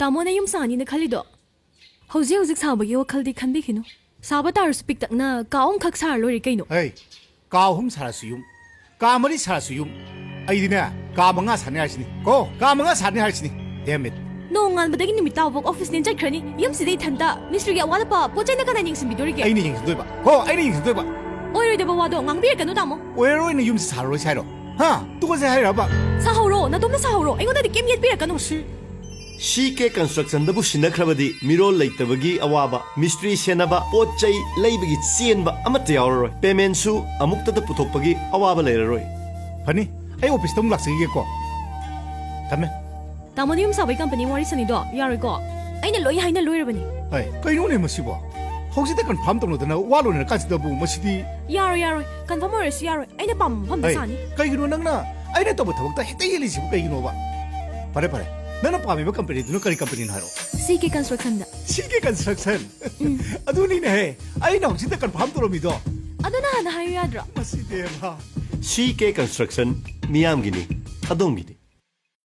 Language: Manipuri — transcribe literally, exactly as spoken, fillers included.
ꯇꯥꯃꯣꯅ ꯌꯨꯝ ꯁꯥꯅꯤꯅ ꯈꯜꯂꯤꯗꯣ ꯍꯧꯖꯤꯛ ꯍꯧꯖꯤꯛ ꯁꯥꯕꯒꯤ ꯋꯥꯈꯜꯗꯤ ꯈꯟꯕꯤꯈꯤꯅꯨ꯫ ꯁꯥꯕ ꯇꯥꯔꯁꯨ ꯄꯤꯛꯇꯛꯅ ꯀꯥ ꯑꯍꯨꯝꯈꯛ ꯁꯥꯔ ꯂꯣꯏꯔꯦ ꯀꯩꯅꯣ꯫ ꯍꯩ, ꯀꯥ ꯑꯍꯨꯝ ꯁꯥꯔꯁꯨ ꯌꯨꯝ, ꯀꯥ ꯃꯔꯤ ꯁꯥꯔꯁꯨ ꯌꯨꯝ꯫ ꯑꯩꯗꯤꯅꯦ, ꯀꯥ ꯃꯉꯥ ꯁꯥꯅꯤ ꯍꯥꯏꯁꯤꯅꯤ ꯀꯣ, ꯀꯥ ꯃꯉꯥ ꯁꯥꯅꯤ ꯍꯥꯏꯁꯤꯅꯤ꯫ Damn it. ꯅꯣꯡꯉꯥꯟꯕꯗꯒꯤ ꯅꯨꯃꯤꯠ ꯇꯥꯕꯐꯥꯎ ꯑꯣꯐꯤꯁ ꯅꯦꯅ ꯆꯠꯈ꯭ꯔꯅꯤ꯫ ꯌꯨꯝꯁꯤꯗ ꯏꯊꯟꯇ ꯃꯤꯁꯇ꯭ꯔꯤꯒꯤ ꯑꯋꯥꯠ ꯑꯄꯥ ꯄꯣꯠ ꯆꯩꯅ ꯀꯅꯥ ꯌꯦꯡꯁꯤꯟꯕꯤꯗꯣꯔꯤꯒꯦ? ꯑꯩꯅ ꯌꯦꯡꯁꯤꯟꯗꯣꯏꯕ ꯀꯣ, ꯑꯩꯅ ꯌꯦꯡꯁꯤꯟꯗꯣꯏꯕ꯫ ꯑꯣꯏꯔꯣꯏꯗꯕ ꯋꯥꯗꯣ ꯉꯥꯡꯕꯤꯔꯛꯀꯅꯨ ꯇꯥꯃꯣ꯫ ꯑꯣꯏꯔꯔꯣꯏꯅ ꯌꯨꯝꯁꯤ ꯁꯥꯔꯔꯣꯏꯁꯦ ꯍꯥꯏꯔꯣ? ꯍꯥ? ꯇꯣꯛꯑꯁꯦ ꯍꯥꯏꯔꯕ? ꯁꯥꯍꯧꯔꯣ, ꯅꯇꯣꯝꯇ ꯁꯥꯍꯧꯔꯣ, ꯑꯩꯉꯣꯟꯗꯗꯤ ꯀꯩꯝ ꯌꯦꯠꯄꯤꯔꯛꯀꯅꯨ꯫ ꯃꯁꯤ ꯁꯤ ꯀꯦ ꯀꯟꯁꯇ꯭ꯔꯛꯁꯟꯗꯕꯨ ꯁꯤꯟꯅꯈ꯭ꯔꯕꯗꯤ ꯃꯤꯔꯣꯜ ꯂꯩꯇꯕꯒꯤ ꯑꯋꯥꯕ, ꯃꯤꯁꯇ꯭ꯔꯤ ꯁꯦꯟꯅꯕ, ꯄꯣꯠ ꯆꯩ ꯂꯩꯕꯒꯤ ꯆꯦꯟꯕ ꯑꯃꯠꯇ ꯌꯥꯎꯔꯔꯣꯏ꯫ ꯄꯦꯃꯦꯟꯁꯨ ꯑꯃꯨꯛꯇꯗ ꯄꯨꯊꯣꯛꯄꯒꯤ ꯑꯋꯥꯕ ꯂꯩꯔꯔꯣꯏ꯫ ꯐꯅꯤ, ꯑꯩ ꯑꯣꯐꯤꯁꯇ ꯑꯃꯨꯛ ꯂꯥꯛꯆꯈꯤꯒꯦꯀꯣ꯫ ꯊꯝꯃꯦ꯫ ꯇꯥꯃꯣꯗꯤ ꯌꯨꯝ ꯁꯥꯕꯒꯤ ꯀꯝꯄꯅꯤ ꯋꯥꯔꯤ ꯁꯥꯅꯤꯗꯣ ꯌꯥꯔꯣꯏꯀꯣ? ꯑꯩꯅ ꯂꯣꯏ ꯍꯥꯏꯅ ꯂꯣꯏꯔꯕꯅꯤ꯫ ꯍꯩ, ꯀꯩꯅꯣꯅꯦ ꯃꯁꯤꯕꯣ? ꯍꯧꯖꯤꯛꯇ ꯀꯟꯐꯥꯔꯝ ꯇꯧꯅꯗꯅ ꯋꯥ ꯂꯣꯏꯅꯔ ꯀꯥꯟꯁꯤꯗꯕꯨ ꯃꯁꯤꯗꯤ꯫ ꯌꯥꯔꯣꯏ, ꯌꯥꯔꯣꯏ, ꯀꯟꯐꯥꯔꯝ ꯑꯣꯏꯔꯁꯨ ꯌꯥꯔꯣꯏ꯫ ꯑꯩꯅ ꯄꯥꯝꯕ ꯃꯐꯝꯗ ꯍꯩ, ꯁꯥꯅꯤ꯫ ꯀꯩꯒꯤꯅꯣ ꯅꯪꯅ ꯑꯩꯅ ꯇꯧꯕ ꯊꯕꯛꯇ ꯍꯦꯛꯇ ꯌꯦꯠꯂꯤꯁꯤꯕꯨ ꯀꯩꯒꯤꯅꯣꯕ? ꯐꯔꯦ ꯐꯔꯦ, ꯅꯪꯅ ꯄꯥꯝꯃꯤꯕ ꯀꯝꯄꯅꯤꯗꯨꯅ ꯀꯔꯤ ꯀꯝꯄꯅꯤꯅꯣ ꯍꯥꯏꯔꯣ꯫ ꯁꯤ ꯀꯦ ꯀꯟꯁꯇ꯭ꯔꯛꯁꯟꯗ꯫ ꯁꯤ ꯀꯦ ꯀꯟꯁꯇ꯭ꯔꯛꯁꯟ꯫ ꯑꯗꯨꯅꯤꯅꯦꯍꯦ, ꯑꯩꯅ ꯍꯧꯖꯤꯛꯇ ꯀꯟꯐꯥꯔꯝ ꯇꯧꯔꯝꯃꯤꯗꯣ꯫ ꯑꯗꯨꯅ ꯍꯥꯟꯅ ꯍꯥꯏꯌꯨ ꯌꯥꯗ꯭ꯔꯣ? ꯃꯁꯤꯗꯦꯕ꯫ ꯁꯤ ꯀꯦ ꯀꯟꯁꯇ꯭ꯔꯛꯁꯟ ꯃꯤꯌꯥꯝꯒꯤꯅꯤ, ꯑꯗꯣꯝꯒꯤꯅꯤ꯫